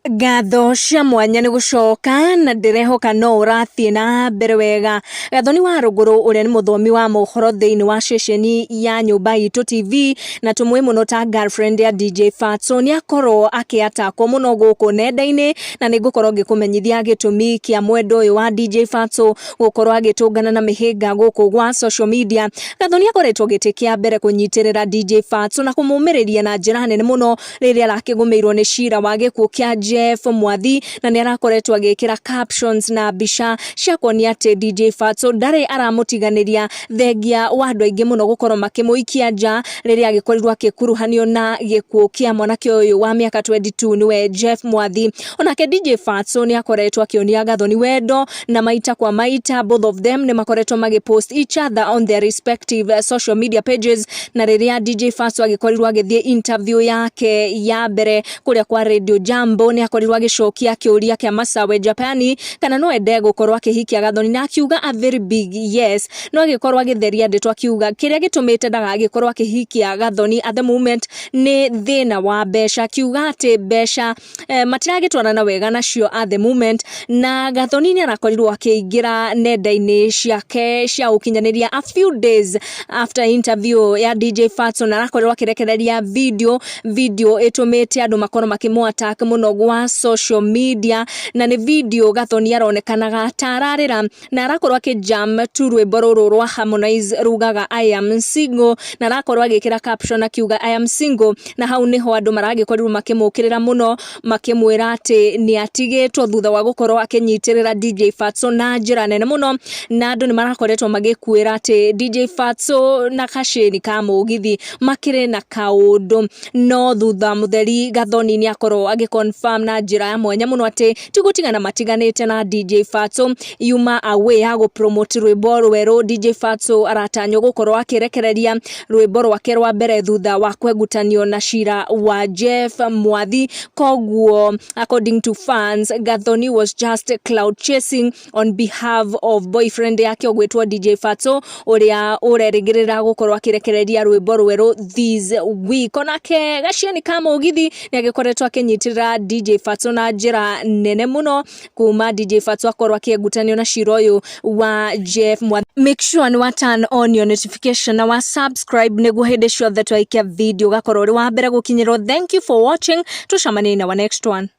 Ngatho cia mwanya nĩ gũcoka na ndĩrehoka no ũrathiĩ na mbere wega. Gathoni wa Rũgũrũ ũrĩa nĩ mũthomi wa mohoro thĩinĩ wa ceceni ya Nyũmba Itũ TV na tũmũĩ mũno ta girlfriend ya DJ Fatso nĩ akorwo akĩatakwo mũno gũkũ nenda-inĩ, na nĩ ngũkorwo ngĩkũmenyithia gĩtũmi kĩa mwendwa ũyũ wa DJ Fatso gũkorwo agĩtũngana na mĩhĩnga gũkũ gwa social media. Gathoni akoretwo gĩtĩ kĩa mbere kũnyitĩrĩra DJ Fatso na kũmũmĩrĩria na njĩra nene mũno rĩrĩa arakĩgũmĩirwo nĩ cira wa gĩkuũ kĩa Jeff Mwathi, na nĩ arakoretwo agĩkĩra captions na mbica cia kuonia atĩ DJ Fatso ndarĩ aramũtiganĩria, thengia wa andũ aingĩ mũno gũkorwo makĩmũikia nja rĩrĩa agĩkorirwo agĩkuruhanio na gĩkuũ kĩa mwanake ũyũ wa mĩaka 22 nĩwe Jeff Mwathi. Onake DJ Fatso nĩ akoretwo akĩonia Gathoni wendo, na maita kwa maita both of them nĩ makoretwo magĩpost each other on their respective social media pages. Na rĩrĩa DJ Fatso agĩkorirwo agĩthiĩ interview yake ya mbere kũrĩa kwa Radio Jambo, nĩ akorirwo agĩcokia kĩũria kĩa Masawe Japani kana no ende gũkorwo akĩhikia Gathoni, na akiuga a very big yes, no agĩkorwo agĩtheria ndeto akiuga kĩrĩa gĩtũmĩte ndagagĩkorwo akĩhikia Gathoni at the moment nĩ thĩna wa mbeca, akiuga atĩ mbeca matiragĩtwarana wega nacio at the moment. Na Gathoni nĩ arakorirwo akĩingĩra nenda-inĩ ciake cia ũkinyanĩria a few days after interview ya DJ Fatso, na arakorirwo akĩrekereria video ĩtũmĩte andũ makorwo makĩmũ attack mũno gwa social media. Na nĩ video Gathoni aronekanaga ta ararĩra na arakorwo akĩjam tu rwĩmbo rũrũ rwa Harmonize rugaga "I am single", na arakorwo agĩkĩra caption akiuga, "I am single". Na hau niho andũ maragĩkorirwo makĩmũkĩrĩra mũno, makĩmwĩra atĩ nĩ atigĩtwo thutha wa gũkorwo akĩnyitĩrĩra DJ Fatso na njĩra nene mũno. Na andũ nĩ marakoretwo magĩkuĩra atĩ DJ Fatso na Kacĩni ka Mũgithi makĩrĩ na kaũndũ, no thutha mũtheri Gathoni nĩ akorwo agĩ confirm na njĩra ya mwanya mũno atĩ ti gũtigana matiganĩte na DJ Fatso. Yuma a way ya gũ promote rwĩmbo rwerũ. DJ Fatso aratanywo gũkorwo akĩrekereria rwĩmbo rwake rwa mbere thutha wa kwegutanio na cira wa Jeff Mwathi. Koguo according to fans, Gathoni was just clout chasing on behalf of boyfriend yake ũgwĩtwo DJ Fatso, ũrĩa ũrerĩgĩrĩra gũkorwo akĩrekereria rwĩmbo rwerũ this week. Onake Gacieni ka Mũgithi nĩ agĩkoretwo akĩnyitĩrĩra DJ Fatso na njĩra nene mũno kuma DJ Fatso akorwo akĩengutanio na cira ũyũ wa Jeff Mwathi. Make sure nĩ wa turn on your notification na wa subscribe nĩguo hĩndĩ ciothe twaikia video ũgakorwo ũrĩ wa mbere gũkinyĩrwo. Thank you for watching, tucemanie in our next one.